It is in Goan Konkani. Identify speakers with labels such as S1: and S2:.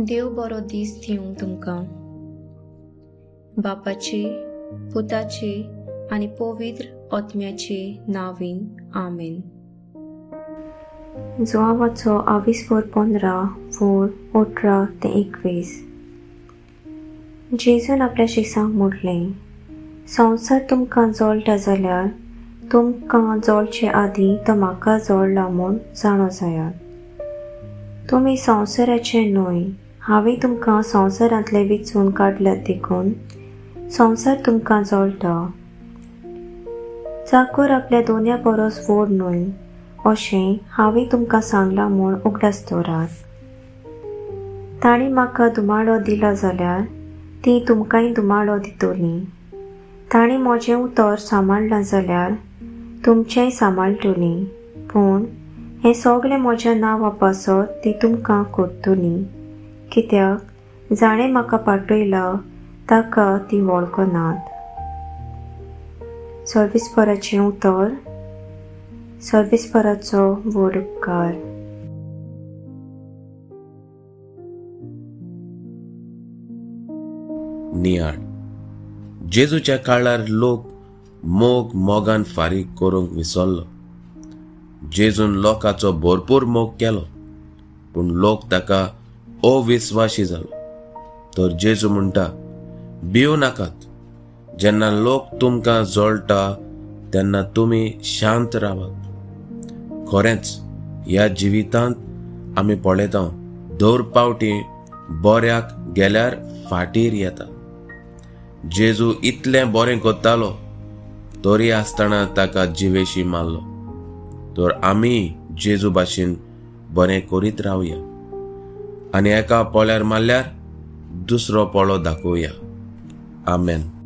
S1: देव बरो दीस दिवंक तुमकां. बापाचे, पुताचे आनी पवित्र आत्म्याचे नांवान, आमेन. जुआंवाचो आविस्वर 15 वळ 18 ते 21. जेजून आपल्या शिसांक म्हटलें, संवसार तुमकां जळटा जाल्यार तुमकां जळचे आदीं तो म्हाका जळ्ळा म्हूण जाणो जायात. तुमी संवसाराचे न्हय, हांवें तुमकां संवसारांतले विचून काडल्यात देखून संवसार तुमकां जळटा. चाकर आपल्या दोनया परस व्हड न्हय अशें हांवें तुमकां सांगलां म्हूण उगडास दवरात. तांणी म्हाका धुमाळो दिला जाल्यार तीं तुमकांय धुमाळो दितलीं. तांणी म्हजें उतर सांबाळ्ळां जाल्यार तुमचेंय सांबाळटलीं. पूण हें सगळें म्हज्या नांवा पासत ती तुमकां करतलीं, कित्याक जाणें म्हाका पाठयला ताका ती वळखनात. सर्विस्पराचें उतर. सर्विस्पराचो व्हड उपकार.
S2: नियाळ. जेजूच्या काळार लोक मोग मोगान फारीक करूंक विसरलो. जेजून लोकाचो भरपूर मोग केलो, पूण लोक ताका अविस्वाशी जालो. तर जेजू म्हणटा, भिवू नाकात. जेन्ना लोक तुमकां जळटा तेन्ना तुमी शांत रावात. खरेंच ह्या जिवितांत आमी पळयता, दर पावटी बऱ्याक गेल्यार फाटीर येता. जेजू इतलें बरें करतालो तरी आसतना ताका जिवेशी मारलो. तर आमी जेजू भाशेन बरें करीत रावया आनी एका पोळ्यार मारल्यार दुसरो पोळो दाखोवया. आमेन.